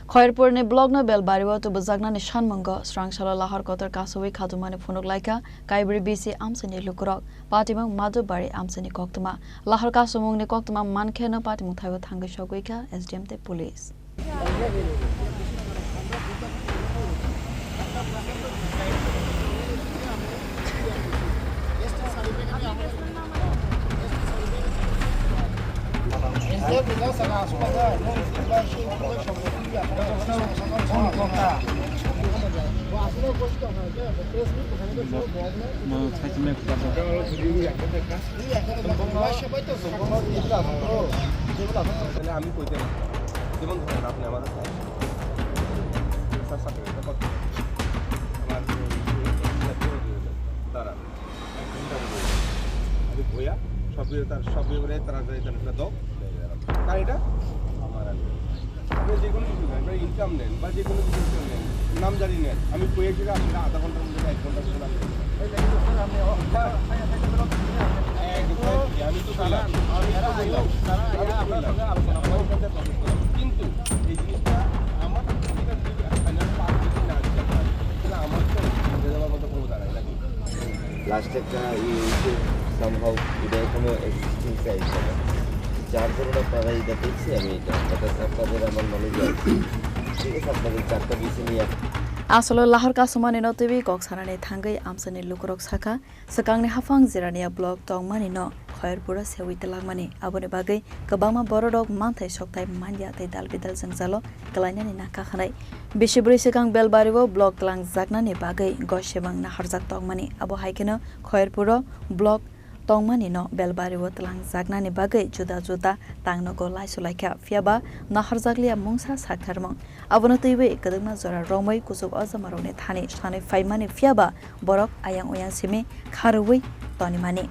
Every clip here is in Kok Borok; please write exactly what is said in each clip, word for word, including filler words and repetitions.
Khairpurni blockno Belbario tubujaknani sanmungo swrangsalo lahar kotor kasowi khatumani phunuk laikha Kaibribisi amchaini lukurok, patimung Madhubari amchaini koktwma. Lahar kasomungni koktwma mankheno patimung thaibo thangwi sogwikha S D M tei police. তাহলে আমি কইতে পারি। যেমন ধরেন, আপনি আমার কাছে sir, sir, এটা কত? আমার দাঁড়ান, এক ঘন্টা হয়ে গেছে। আমি বইয়া সব বিয়ে তার, সব বিয়ে করে তারা যায়, তারা সেটা দাও। তার এটা আমার আগে। আপনি যে কোনো কিছু নেন, আপনার ইনকাম নেন বা যে কোনো কিছু নেন, নাম জানি নেন, আমি কইয়া সেটা আপনারা আধা ঘন্টার মধ্যে, এক ঘন্টার মধ্যে আমি এই লেগে তো স্যার, আপনি অ-, স্যার, স্যার, স্যার, স্যার, একদম, আমি তো বললাম, আমি তো বললাম, আমি তো বললাম। কিন্তু এই জিনিসটা আমার ফাইনাল পাঁচ দিন না দিতে পারে, তাহলে আমার তো বুঝে যাওয়ার মতো ক্ষমতা নাই নাকি? লাস্টে একটা ইয়ে হয়েছে, সামহাউ এটা এখনো এক্সিস্টিং চাইছে না, যার কারণে আপনারা এটা দেখছি আমি এটা, এটা আপনাদের আমার নলেজে আছে। ঠিক আছে, আপনাদের চারটা বিষয় নিয়ে Asolo lahar kasumani no twiwi kok sanani thangwi amchaini lukurok sakha, swkangni haphang Jirania block tongmani no Khairpura sewi twlangmani, aboni bagwi kwbangma bororok manthai sokthai manya tei dal bidal jwngjalo kwlainani nangkha hwnwi. Bisi bwrwi swkang Belbario block twlangjaknani bagwi gosemang naharjak tongmani, abo hai kheno Khairpuro block tongmani no Belbario twlangjaknani bagwi juda juda tangnogo laisulaikha, phiyaba naharjakliya mungsa saktharmung. Abono twiwi kwdwkma jora romwi kuchuk ojamarokni thani sanwi phaimani, phiyaba borok ayang oyang simi kharwi tonimani.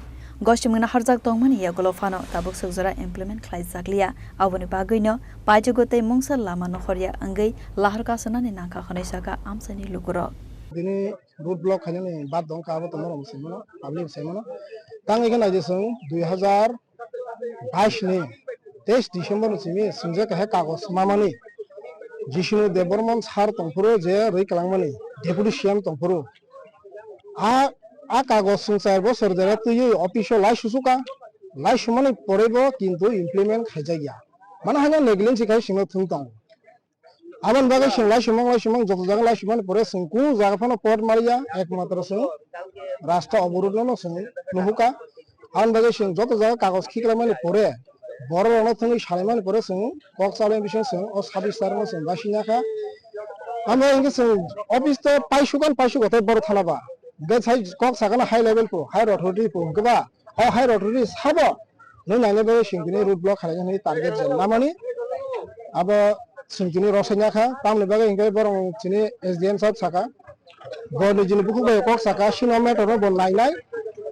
Gosimung naharjak tongmani yagulo phano tabuk swk jora implement khlaijakliya, aboni bagwino paijugo tei mungsa lama nohorya wngwi lahar kasanani nangkha hwnwi sakha amchaini lukurok. Bini road block khainani bad dong ka abo tongma rok se mano, public se mano. Tang ikhe naidi chwng dui hazar bais ni teis December ni simi swngjak hai kagoj mamani Jishnu Debbarman sir tongphuru je rwi kwlangmani deputy C M tongphuru. A, a kagoj chwng char bosor jera twiwi office o lai susuka, lai sumani porebo kintu implement khaijakya. Mano haino negligence khai singno thung tongo. Aboni bagwi chwng lai sumang, lai sumang, joto jaga lai sumani pore chwng kunu jaga phano port mariya, ekmatro chwng rasta oborudno no chwng nuhuka. Aboni bagwi chwng joto jaga kagoj khiklaimani pore, borok rokno thwngwi salaimani pore chwng kok chalai bising chwng o sabis tarno chwng basina kha. Amo hwnkhe chwng office to paisukan paisugo tei borok thana ba. Hwnkhe sai kok sakano high level po, higher authority po hwnkhe ba, o higher authority sabo nung naina bagwi chwng tini road block khalai hwnwi target je namani. Abo chwng tini rosai ya kha, tamoni bagwi hwnkhe borok chini S D M sab saka, bo nijini bukhuk bai kok saka, sino matter no bo nainai,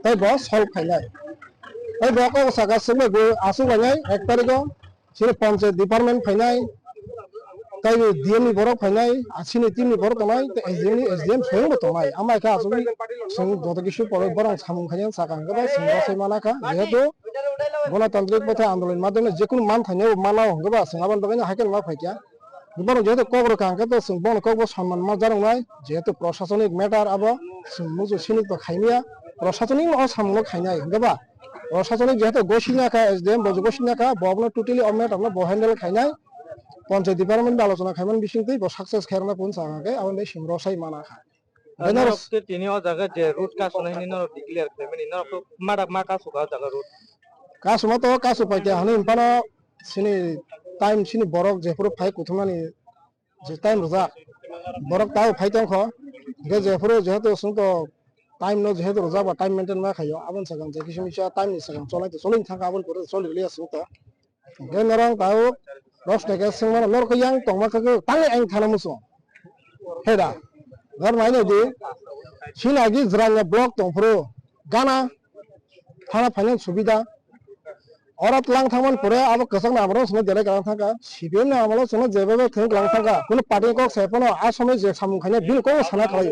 tei bo solve khainai. Tei bo kok saka, chwng bai bo aswk lainai ek tarikh o, chini panchayat department phainai, tei D M ni borok phainai, chini team ni borok tongnai, tei S D M ni, S D M swiyang bo tongnai. Ama khe aswk chwng joto kisu pore borok samung khainai saka hwnkhe bai chwng rosai mana kha, jehetu Ganatantrik Pathai Andolon madhyome jekunu man thainai o mana o hwnkhe ba chwng aboni bagwi no hai kheno ma phaikha. Bono jehetu kok rwkha hwnkhe to chwng bono kokbo sonman ma janoknai, jehetu prosasonik matter abo chwng muchung sini to khaimya, prosasonik no o samung no khainai hwnkhe ba prosasonik jehetu gosina kha, S D M bo gosina kha, bo abono totally o matter no bo handle khainai, panchayat department bai alochona khaimani bisingtwi bo success khairokna phunukha hwnkhe aboni chwng rosai mana kha. Norok tei tini o jaga je road kasonai hinwi norok declare khlaimani, norok to ma da ma kasu ka o jaga road? Kasuma to kasu paikha hwnwi phano chini time chini borok jephuru phai kuthumnani je time rwjak, borok tao phai tongkho, hwnkhe jephuru jehetu chwng to time no jehetu rwjak ba time maintain ma khaio, aboni swkang je kisa misa time ni swkang cholai to choli thangkha, aboni pore choli liya chwng to. Hwnkhe norok tao rosnai khe swngmano, norok khe yang tongma khe tangwi ang thana muchung. Heda, norok nainai di, chini agi Jirania block tongphuru gana thana phainani subida. Oro tlang thangmani pore abo kwchakni amalo chwngno delai kwlang thangkha, C P M ni amalo chwngno jebebe thwng kwlang thangkha, kunu party ni kok sai phano a somoi je samung khainai bini kokno sana khlaio.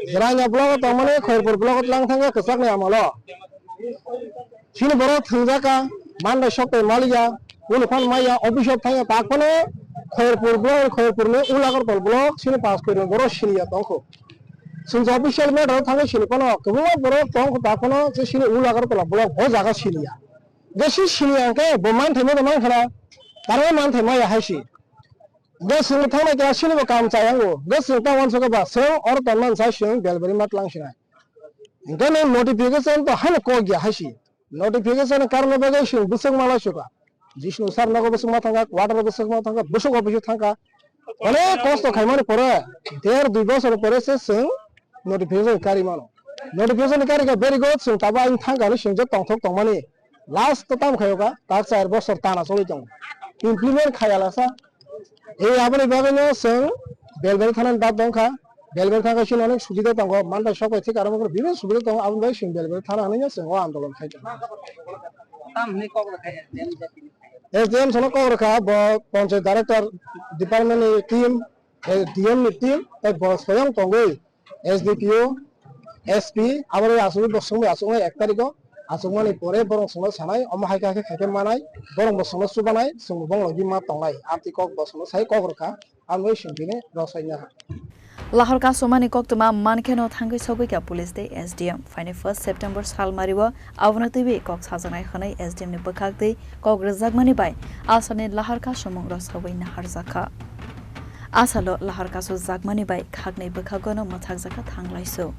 Jirania block o tongmani Khairpur block o tlang thangkha kwchakni amalo. Chini borok thwngjak kha, mandai sok tai maliya, ulo phan maya, office o thangya, tak phano Khoyerpur block, Khoyerpur ni Ul Agartala block, sini Panchkuri borok siniya tongkho. Chwng je official matter thangwi sini phano kwbangma borok tongkho, ta phano je sini Ul Agartala block bo jaga siniya. Gasi siniya hwnkhe bo manthaima da mankhana, taro manthaima ya hai si. Gasi thangna khe sini bo kam chaya ngo. Gasi ta wansukha ba, chwng oro tongma sa chwng belbari ma tlang sinai. Hwnkhe notification to hano kok ya hai si. Notification karno bagwi chwng bwswk ma lai suka. Jisnu sir nogo bwswk ma thangkha, quarter bwswk ma thangkha, bwswk office thangkha. Onek kosto khaimani pore, der dui bosor pore se chwng notification kari mano. Notification kari kha very good, chwng tabo ayang thangkha hinwi chwng je tongthok tongmani. Last to tam khayo kha, tak char bosor tana choli tongo. Implement khaya lasa. Ei aboni bagwi no chwng belbel thanani bad dong kha. Belbel thangkha chini onek subida tongo, mantai sok bai thik aro bibhinno subida tongo, aboni bagwi chwng belbel thana hinwi no chwng o andolon khai tongo. Tam hinwi kok rwkha S D M sano? S D M sano kok rwkha, bo Panchayat Director department ni team, eh, D M ni team, tei bo swayang tongwi S D P O, S P, aboni asugwi bo swngwi asugwi ek tarikh o asugmani pore borok swngno sanai, omo hai khe hai khe khai khe manai, borok bo swngno chubanai, chwng bo bongni logi ma tongnai, amtwi kok bo swngno sai kok rwkha. Ang bai singpini rosai naha. Lahor kasumani koktwma mankheno thangwi sogwi kha police tei S D M. Phaini first September salmario abono twiwi kok sajaknai hwnwi S D M ni bwkhak twi kok rwjakmani bai asani lahor kasumung rosogwi naharjakha. Asalo lahor kasujakmani bai khakni bwkhagono mwthakjakha thanglaisu.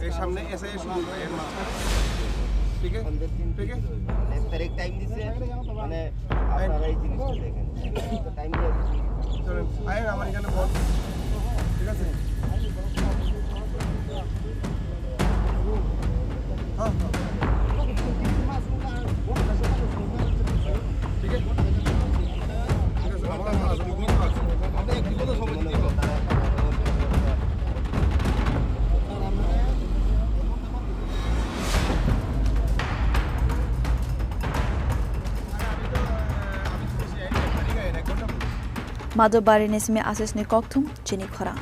এই সামনে এসে শুরু হয়, এর মাঝখানে। ঠিক আছে? ঠিক আছে? এক তারিখ টাইম দিছে, মানে, আপনারা এই জিনিসটা দেখেন। টাইম দিয়ে চলেন, আয়েন আমার এখানে বল। ঠিক আছে? হ্যাঁ, হ্যাঁ। ঠিক আছে? ঠিক আছে, আমার কাছে আছে, ওগুলো তো আছে। আপনি এক বিপদে সময় দিতে হবে। Madhubari ni simi Ashish ni kokthum chini khorang.